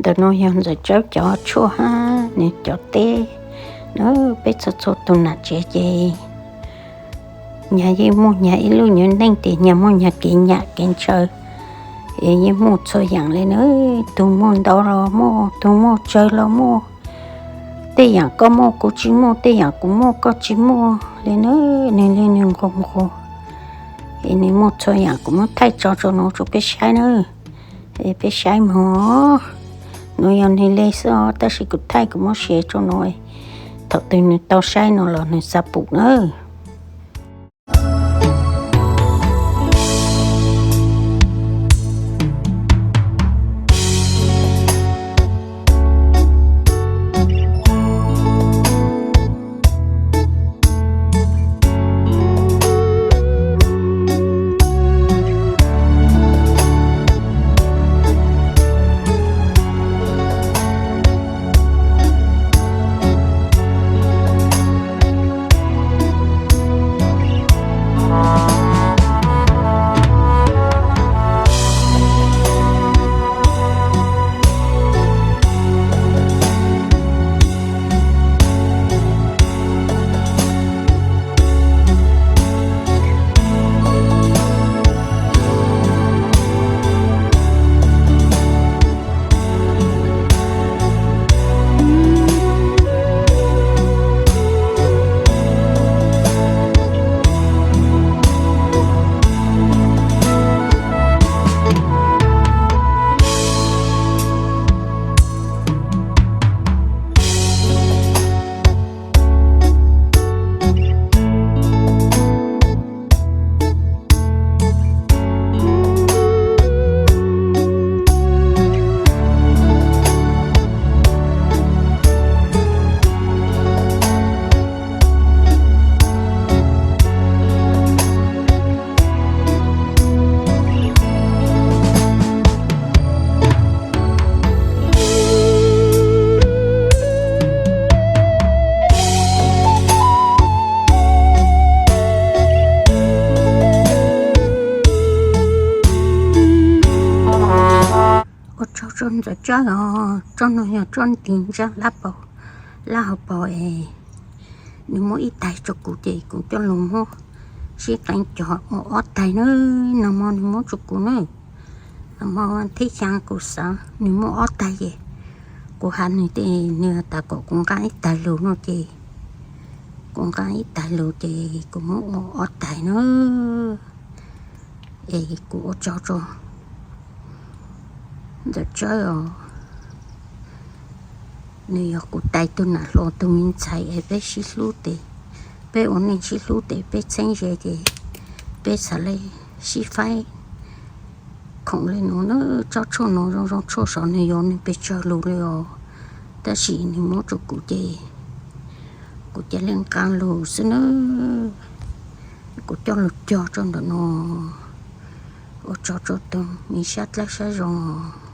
Ntawm no yog Ntxawm Tsawb cov tshuaj hab nws cov teb na. Peb txhua txhua tug nam tsev ces nyag yeej muaj nyag ib lub nyuag neej ces nyag muaj nyag kev nyam kev ntshaw, es yeej muaj txhua yaam le na. Tug muaj ntau los muaj, tug muaj tsawg los muaj. Tej yaam koj muaj kuv tsis muaj, tej yaam kuv muaj koj tsis muaj le na. Nwg le nwg nqus nqus, es nwg muaj txhua yaam. Kuv muab thaij tso rua nuav rua peb saib na. Es peb saib mog. Nuav yog nwg le xwb os, tab sis kuv thaij kuv muab share rua nuav. Thaum twg nwg tau saib no los nwg xav pum na. Ua tsaug rua Ntxawm Tsawb os, tsob no yog tsob ntig ntsaab lab paus, lab hauv paus es. Nws muab ib taig rua kuv ces kuv coj lug muab sib qeev cog ua ob taig na. Nag hmo nws muab rua kuv na, nag hmo thib xyaa kuv xaav nws muab ob taig ces kuv has nws tes nws has tas kom kuv nqaa ib taig lug no ces kuv nqaa ib taig lug ces kuv muab ua ob taig na. Es kuv ua tsaug rua Ntxawm Tsawb os, nws yog kuv tais tug nam hluas tug me ntxhais es peb sib hlub tes, peb ua neej sib hlub tes peb txheeb ze ces peb xaav le sib faib khoom le nuav na. Tsob tshuaj nuav zoo zoo tshuaj sov nws yuav nws pes tsawg lug le os, tab sis nws muab rua kuv ces kuv ca le nqaa lug xwb na. Kuv coj lug cog rua ntawm no. Ua tsaug rua tug me sab dlaab sab zoo os.